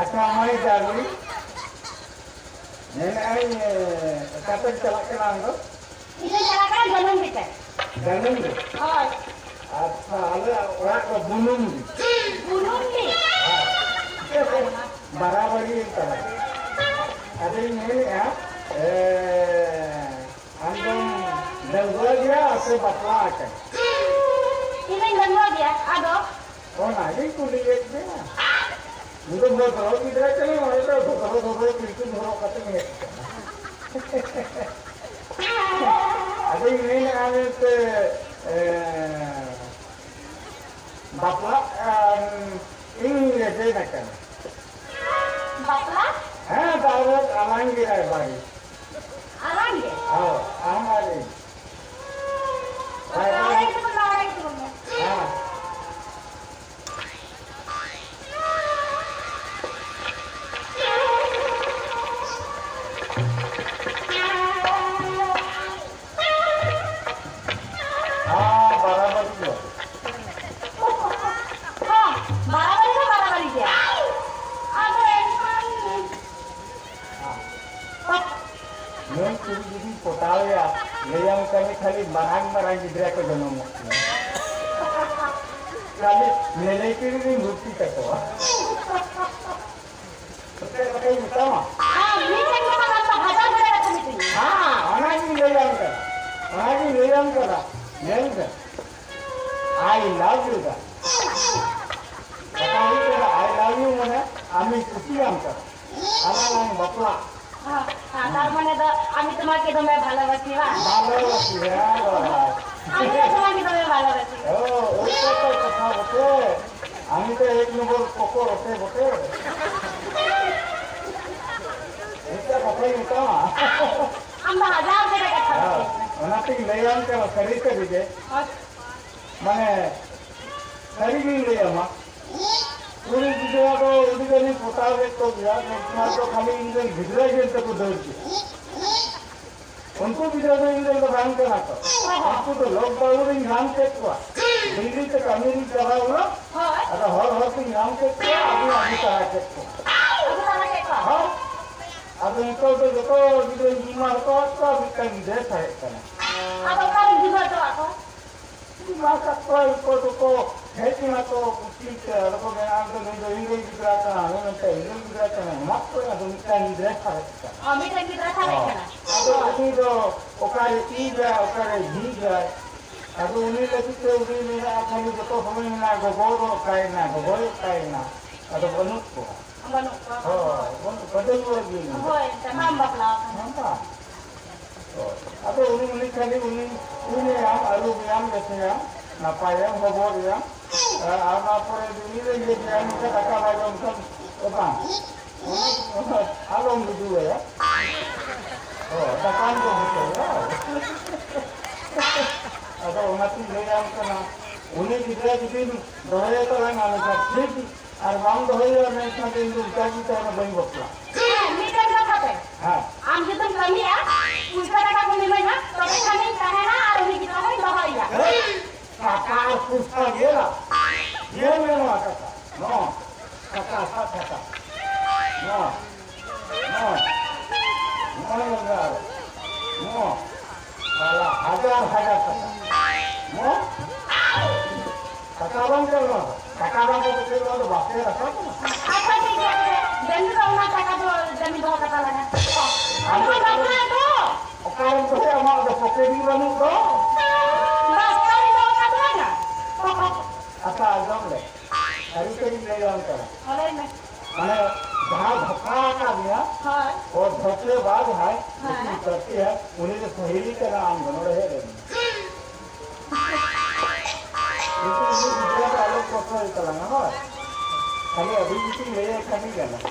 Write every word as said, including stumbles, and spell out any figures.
ᱟᱪᱪᱷᱟ, ᱢᱟᱹᱭ ᱰᱟᱨᱞᱤᱝ, ᱢᱮᱱᱮᱫᱼᱟᱹᱧ, ᱚᱠᱟᱛᱮᱢ ᱪᱟᱞᱟᱜ ᱠᱟᱱᱟ ᱟᱢ ᱫᱚ? ᱤᱧ ᱫᱚᱧ ᱪᱟᱞᱟᱜ ᱠᱟᱱᱟ ᱡᱟᱹᱱᱩᱢ ᱵᱤᱴᱟᱹ᱾ ᱡᱟᱹᱱᱩᱢ ᱵᱤᱴᱟᱹ? ᱦᱳᱭ᱾ ᱟᱪᱪᱷᱟ, ᱟᱞᱮ ᱚᱲᱟᱜ ᱫᱚ ᱵᱩᱱᱩᱢ ᱵᱤᱴᱟᱹ᱾ ᱵᱩᱱᱩᱢ ᱵᱤᱴᱟᱹ? ᱵᱟᱨᱟᱵᱟᱨᱤ ᱛᱟᱞᱟ᱾ ᱟᱫᱚᱧ ᱢᱮᱱᱮᱫᱼᱟ, ᱮ, ᱟᱢ ᱫᱚᱢ ᱰᱟᱺᱜᱩᱣᱟᱹ ᱜᱮᱭᱟ ᱥᱮ ᱵᱟᱯᱞᱟ ᱟᱠᱟᱱᱟ? ᱤᱧ ᱫᱚᱧ ᱰᱟᱺᱜᱩᱣᱟᱹ ᱜᱮᱭᱟ, ᱟᱫᱚ? ᱚᱱᱟᱜᱤᱧ ᱠᱩᱞᱤᱭᱮᱫ ᱢᱮᱭᱟ᱾ ᱤᱧ ᱫᱚ ᱵᱷᱚᱫᱨᱚ ᱜᱤᱫᱽᱨᱟᱹ ᱠᱟᱹᱱᱟᱹᱧ, ᱚᱸᱰᱮ ᱫᱚ ᱵᱷᱚᱫᱨᱚ ᱵᱷᱚᱫᱨᱚ ᱠᱤᱨᱠᱩᱱ ᱦᱚᱨᱚᱜ ᱠᱟᱛᱮᱧ ᱦᱮᱡ ᱟᱠᱟᱱᱟ᱾ ᱟᱫᱚᱧ ᱢᱮᱱᱮᱫᱼᱟ ᱢᱮᱱᱛᱮ, ᱮ, ᱵᱟᱯᱞᱟᱜ, ᱟᱢ, ᱤᱧ ᱨᱮᱵᱮᱱ ᱟᱠᱟᱱᱟ᱾ ᱵᱟᱯᱞᱟ? ᱦᱮᱸ, direct ᱟᱞᱟᱝ ᱜᱮ ᱨᱟᱭᱵᱟᱨᱤᱡ᱾ ᱟᱞᱟᱝ ᱜᱮ? ᱦᱳᱭ, ᱟᱢ ᱟᱨ ᱤᱧ᱾ ᱨᱟᱭᱵᱟᱨᱤᱡ᱾ ᱦᱮᱸ᱾ ᱦᱮᱸ, ᱵᱟᱨᱟᱵᱟᱨᱤ ᱜᱮ᱾ ᱦᱮᱸ, ᱵᱟᱨᱟᱵᱟᱨᱤ ᱫᱚ ᱵᱟᱨᱟᱵᱟᱨᱤ ᱜᱮᱭᱟ᱾ ᱟᱫᱚ ᱮᱱᱠᱷᱟᱱ ᱱᱩᱭ ᱠᱩᱲᱤ ᱡᱩᱫᱤ ᱯᱚᱴᱟᱣᱮᱭᱟ, ᱞᱟᱹᱭᱟᱢ ᱠᱟᱹᱱᱟᱹᱧ ᱠᱷᱟᱹᱞᱤ ᱢᱟᱨᱟᱝ ᱢᱟᱨᱟᱝ ᱜᱤᱫᱽᱨᱟᱹ ᱠᱚ ᱡᱚᱱᱚᱢᱚᱜ ᱠᱟᱱᱟ᱾ ᱠᱷᱟᱹᱞᱤ ᱞᱟᱹᱞᱟᱹᱭ ᱠᱤᱱ ᱨᱤᱧ ᱵᱷᱩᱨᱛᱤ ᱠᱟᱠᱚᱣᱟ᱾ ᱪᱮᱫ ᱠᱟᱛᱷᱟᱧ ᱢᱮᱛᱟᱢᱟ? ᱟᱢ ᱢᱤᱫᱴᱮᱱ ᱠᱟᱛᱷᱟ ᱵᱟᱝ ᱫᱚ ᱦᱟᱡᱟᱨ ᱵᱮᱲᱟ ᱠᱟᱛᱷᱟ ᱢᱤᱛᱟᱹᱧ ᱢᱮ᱾ ᱦᱮᱸ, ᱚᱱᱟᱜᱤᱧ ᱞᱟᱹᱭᱟᱢ ᱠᱟᱱᱟ, ᱚᱱᱟᱜᱤᱧ ᱞᱟᱹᱭᱟᱢ ᱠᱟᱱᱟ᱾ ᱧᱮᱞ ᱢᱮ, I love you ᱫᱟ᱾ ᱠᱟᱛᱷᱟ ᱦᱩᱭᱩᱜ ᱠᱟᱱᱟ, I love you ᱢᱟᱱᱮ ᱟᱢᱤᱧ ᱠᱩᱥᱤᱭᱟᱢ ᱠᱟᱱᱟ᱾ ᱟᱞᱟᱝ ᱞᱟᱝ ᱵᱟᱯᱞᱟᱜ᱾ ᱦᱮᱸ, ᱦᱮᱸ, ᱛᱟᱨ ᱢᱟᱱᱮ ᱫᱚ ᱟᱢᱤ ᱛᱳᱢᱟᱠᱮ ᱫᱚᱢᱮ ᱵᱷᱟᱞᱚᱵᱟᱥᱤ, ᱵᱟᱝ? ᱵᱷᱟᱞᱚᱵᱟᱥᱤ, ᱦᱮᱸ, ᱵᱟᱵᱟ᱾ ᱟᱢᱤ ᱛᱳᱢᱟᱠᱮ ᱫᱚᱢᱮ ᱵᱷᱟᱞᱚᱵᱟᱥᱤ᱾ ᱳ, ᱳᱭ ᱠᱚᱛᱚ ᱠᱟᱛᱷᱟ ᱵᱚᱴᱷᱮ᱾ ᱟᱢᱤ ᱛᱚ ᱮᱠ ᱱᱚᱢᱵᱚᱨ ᱠᱚᱠᱚ ᱨᱚᱴᱮ ᱵᱚᱴᱷᱮ᱾ ᱢᱤᱫᱴᱟᱝ ᱠᱟᱛᱷᱟᱧ ᱢᱮᱛᱟᱢᱟ᱾ ᱟᱢ ᱫᱚ ᱦᱟᱡᱟᱨ ᱵᱮᱲᱟ ᱠᱟᱛᱷᱟ ᱦᱮᱸ, ᱢᱮᱛᱟᱹᱧ ᱢᱮ᱾ ᱚᱱᱟᱛᱤᱧ ᱞᱟᱹᱭᱟᱢ ᱠᱟᱱᱟ ᱥᱟᱹᱨᱤ ᱥᱟᱹᱨᱤ ᱜᱮ᱾ ᱦᱳᱭ᱾ ᱢᱟᱱᱮ, ᱥᱟᱹᱨᱤ ᱜᱤᱧ ᱞᱟᱹᱭ ᱟᱢᱟ, ᱠᱩᱲᱤ ᱜᱤᱫᱽᱨᱟᱹ ᱫᱚ ᱟᱹᱰᱤ ᱜᱟᱱᱤᱧ ᱯᱚᱴᱟᱣ ᱞᱮᱫ ᱠᱚ ᱜᱮᱭᱟ, ᱢᱮᱱᱠᱷᱟᱱ ᱫᱚ ᱠᱷᱟᱹᱞᱤ ᱤᱧ ᱨᱮᱱ ᱜᱤᱫᱽᱨᱟᱹ ᱧᱮᱞ ᱛᱮᱠᱚ ᱫᱟᱹᱲ ᱠᱮᱫᱟ᱾ ᱩᱱᱠᱩ ᱜᱤᱫᱽᱨᱟᱹ ᱫᱚ ᱤᱧ ᱨᱮᱱ ᱫᱚ ᱵᱟᱝ ᱠᱟᱱᱟ ᱠᱚ᱾ ᱩᱱᱠᱩ ᱫᱚ lockdown ᱨᱤᱧ ᱧᱟᱢ ᱠᱮᱫ ᱠᱚᱣᱟ᱾ ᱫᱤᱞᱞᱤ ᱛᱮ ᱠᱟᱹᱢᱤ ᱨᱤᱧ ᱪᱟᱞᱟᱣ ᱞᱮᱱᱟ᱾ ᱦᱳᱭ᱾ ᱦᱚᱨ ᱦᱚᱨ ᱛᱮᱧ ᱧᱟᱢ ᱠᱮᱫ ᱠᱚᱣᱟ, ᱟᱫᱚᱧ ᱟᱹᱜᱩ ᱛᱟᱨᱟ ᱠᱮᱫ ᱠᱚᱣᱟ᱾ ᱟᱹᱜᱩ ᱛᱟᱨᱟ ᱠᱮᱫ ᱠᱚᱣᱟ? ᱦᱳᱭ᱾ ᱟᱫᱚ ᱱᱤᱛᱚᱜ ᱫᱚ ᱡᱚᱛᱚ ᱜᱤᱫᱽᱨᱟᱹᱧ ᱡᱤᱢᱟ ᱦᱚᱴᱚ ᱟᱫ ᱠᱚᱣᱟ, ᱢᱤᱫᱴᱟᱝ ᱜᱤᱫᱽᱨᱟᱹᱭ ᱥᱟᱨᱮᱡ ᱠᱟᱱᱟ᱾ ᱟᱫᱚ ᱚᱠᱟᱨᱮᱢ ᱡᱤᱢᱟ ᱦᱚᱴᱚ ᱟᱫ ᱠᱚᱣᱟ? ᱡᱤᱢᱟ ᱟᱠᱟᱫ ᱠᱚᱣᱟ, ᱩᱱᱠᱩ ᱫᱚᱠᱚ ᱦᱮᱡ ᱮᱱᱟ ᱠᱚ ᱠᱩᱴᱤ ᱛᱮ, ᱟᱫᱚ ᱠᱚ ᱢᱮᱱᱟ, "ᱟᱢ ᱫᱚ ᱱᱩᱭ ᱫᱚ ᱤᱧ ᱨᱮᱱ ᱜᱤᱫᱽᱨᱟᱹ ᱠᱟᱱᱟ, ᱱᱩᱭ ᱢᱮᱱᱛᱮ ᱤᱧ ᱨᱮᱱ ᱜᱤᱫᱽᱨᱟᱹ ᱠᱟᱱᱟ, ᱮᱢᱟᱫ ᱠᱚᱣᱟ, ᱟᱫᱚ ᱢᱤᱫᱴᱟᱝ ᱜᱤᱫᱽᱨᱟᱹᱭ ᱥᱟᱨᱮᱡ ᱠᱟᱱᱟ᱾" ᱚ, ᱢᱤᱫᱴᱟᱝ ᱜᱤᱫᱽᱨᱟᱹ ᱥᱟᱨᱮᱡ ᱠᱟᱱᱟ᱾ ᱟᱫᱚ ᱩᱱᱤ ᱫᱚ ᱚᱠᱟᱨᱮ ᱤᱡᱟᱭ, ᱚᱠᱟᱨᱮ ᱡᱷᱤᱡᱟᱭ, ᱟᱫᱚ ᱩᱱᱤ ᱞᱟᱹᱜᱤᱫ ᱛᱮ ᱩᱱᱤ ᱢᱮᱱᱟᱜᱼᱟ, ᱠᱷᱟᱹᱞᱤ ᱡᱚᱛᱚ ᱥᱚᱢᱚᱭ ᱢᱮᱱᱟᱜᱼᱟ, "ᱜᱚᱜᱚ ᱫᱚ ᱚᱠᱟᱭᱮᱱᱟ, ᱜᱚᱜᱚᱭ ᱚᱠᱟᱭᱮᱱᱟ?" ᱟᱫᱚ ᱵᱟᱹᱱᱩᱜ ᱠᱚᱣᱟ᱾ ᱵᱟᱹᱱᱩᱜ ᱠᱚᱣᱟ᱾ ᱦᱳᱭ, ᱵᱟᱹᱱᱩᱜ ᱠᱚᱣᱟ, ᱰᱟᱺᱜᱩᱣᱟᱹ ᱜᱮ ᱢᱮᱱᱟᱜ ᱦᱳᱭ, ᱮᱱᱛᱮ ᱵᱟᱢ ᱵᱟᱯᱞᱟ ᱟᱠᱟᱱᱟ᱾ ᱦᱮᱸ, ᱵᱟᱝ᱾ ᱦᱳᱭ᱾ ᱟᱫᱚ ᱩᱱᱤ, ᱩᱱᱤ ᱠᱷᱟᱹᱞᱤ ᱩᱱᱤ, ᱩᱱᱤ ᱟᱢ ᱟᱹᱨᱩᱵᱮᱭᱟᱢ, ᱵᱮᱥᱮᱭᱟᱢ, ᱱᱟᱯᱟᱭᱮᱢ, ᱦᱚᱵᱚᱨᱮᱭᱟᱢ᱾ ᱟᱨ ᱚᱱᱟ ᱯᱚᱨᱮ ᱩᱱᱤ ᱞᱮ ᱤᱭᱟᱹ ᱠᱮᱭᱟ, ᱢᱮᱱᱠᱷᱟᱱ ᱫᱟᱠᱟ ᱵᱟᱭ ᱡᱚᱢ ᱠᱷᱟᱱ ᱫᱚ ᱵᱟᱝ᱾ ᱟᱞᱚᱢ ᱫᱩᱫᱩᱣᱟᱭᱟ᱾ ᱦᱳᱭ, ᱫᱟᱠᱟᱢ ᱡᱚᱢ ᱦᱚᱪᱚᱭᱟ᱾ ᱟᱫᱚ ᱚᱱᱟᱛᱤᱧ ᱞᱟᱹᱭᱟᱢ ᱠᱟᱱᱟ, ᱩᱱᱤ ᱜᱤᱫᱽᱨᱟᱹ ᱡᱩᱫᱤᱢ ᱫᱚᱦᱚᱭᱮ ᱛᱟᱞᱟᱝᱟ, ᱮᱱᱠᱷᱟᱱ ᱴᱷᱤᱠ, ᱟᱨ ᱵᱟᱢ ᱫᱚᱦᱚᱭᱮᱭᱟ, ᱢᱮᱱᱠᱷᱟᱱ ᱤᱧ ᱫᱚ ᱚᱱᱠᱟ ᱜᱮ ᱛᱟᱦᱮᱱᱟ, ᱵᱟᱹᱧ ᱵᱟᱯᱞᱟᱜᱼᱟ᱾ ᱦᱮᱸ, ᱢᱤᱫᱴᱮᱱ ᱠᱟᱛᱷᱟ ᱛᱮ, ᱦᱮᱸ᱾ ᱟᱢ ᱡᱩᱫᱤᱢ ᱠᱟᱹᱢᱤᱭᱟ, ᱯᱩᱭᱥᱟᱹ ᱴᱟᱠᱟ ᱠᱚᱢ ᱤᱢᱟᱹᱧᱟ, ᱛᱚᱵᱮ ᱠᱷᱟᱱᱤᱧ ᱛᱟᱦᱮᱱᱟ ᱟᱨ ᱩᱱᱤ ᱜᱤᱫᱽᱨᱟᱹ ᱦᱚᱸᱧ ᱫᱚᱦᱚᱭᱮᱭᱟ᱾ ᱦᱮᱸ, ᱴᱟᱠᱟ ᱟᱨ ᱯᱩᱭᱥᱟᱹ ᱧᱮᱞᱟ, ᱧᱮᱞ ᱢᱮ ᱱᱚᱣᱟ ᱴᱟᱠᱟ, ᱱᱚᱣᱟ ᱴᱟᱠᱟ, ᱥᱟᱵ ᱴᱟᱠᱟ, ᱱᱚᱣᱟ, ᱱᱚᱣᱟ, ᱱᱚᱜᱼᱚᱭ ᱱᱚᱝᱠᱟ, ᱱᱚᱣᱟ, ᱥᱟᱞᱟ ᱦᱟᱡᱟᱨ ᱦᱟᱡᱟᱨ ᱴᱟᱠᱟ, ᱱᱚᱣᱟ, ᱴᱟᱠᱟ ᱵᱟᱝ ᱪᱟᱞᱟᱜᱼᱟ᱾ ᱴᱟᱠᱟ ᱵᱟᱝ ᱠᱟᱛᱮ ᱪᱮᱫ ᱱᱚᱣᱟ ᱫᱚ ᱵᱟᱯᱮ ᱨᱟᱠᱟᱵ ᱠᱟᱱᱟ? ᱟᱪᱪᱷᱟ, ᱴᱷᱤᱠ ᱜᱮᱭᱟ, ᱛᱚᱵᱮ ᱡᱟᱹᱱᱤ ᱫᱚ ᱚᱱᱟ ᱴᱟᱠᱟ ᱫᱚ ᱡᱟᱹᱱᱤ ᱫᱚᱦᱚ ᱠᱟᱛᱟ ᱞᱟᱝᱟ᱾ ᱟᱢ ᱫᱚ ᱟᱢ ᱫᱚ ᱚᱠᱟᱨᱮᱢ ᱫᱚᱦᱚᱭᱟ? ᱟᱢᱟᱜ ᱫᱚ ᱯᱚᱠᱮᱴ ᱜᱮ ᱵᱟᱹᱱᱩᱜ ᱫᱚ᱾ ᱵᱟᱥ, ᱚᱠᱟᱨᱮᱢ ᱫᱚᱦᱚ ᱠᱟᱛᱟ ᱞᱟᱝᱟ? ᱟᱪᱪᱷᱟ, ᱟᱸᱡᱚᱢ ᱞᱮ᱾ ᱥᱟᱹᱨᱤ ᱥᱟᱹᱨᱤᱧ ᱞᱟᱹᱭ ᱟᱢ ᱠᱟᱱᱟ᱾ ᱦᱚᱸ, ᱞᱟᱹᱭ ᱢᱮ᱾ ᱢᱟᱱᱮ, ᱡᱟᱦᱟᱸ ᱫᱷᱳᱠᱟ ᱟᱠᱟᱫ ᱢᱮᱭᱟ, ᱦᱳᱭ᱾ ᱚ ᱫᱷᱳᱠᱮᱵᱟᱡ ᱦᱟᱭ, ᱦᱮᱸ᱾ ᱞᱮᱠᱤᱱ ᱠᱟᱨᱛᱤ ᱦᱟᱭ, ᱩᱱᱤ ᱫᱚ ᱥᱟᱦᱮᱞᱤ ᱠᱟᱱᱟ, ᱟᱢ ᱫᱚ ᱱᱚᱰᱮ ᱦᱮᱡ ᱞᱮᱱ ᱢᱮ᱾ ᱩᱱᱠᱩ ᱩᱱᱤ ᱜᱤᱫᱽᱨᱟᱹ ᱫᱚ ᱟᱞᱚ ᱠᱚᱥᱴᱚᱭ ᱛᱟᱞᱟᱝᱟ, ᱦᱳᱭ᱾ ᱠᱷᱟᱹᱞᱤ ᱟᱹᱵᱤᱱ ᱜᱮᱠᱤᱱ ᱞᱟᱹᱭᱟᱭ ᱠᱷᱟᱱ ᱜᱮ ᱜᱟᱱᱚᱜᱼᱟ᱾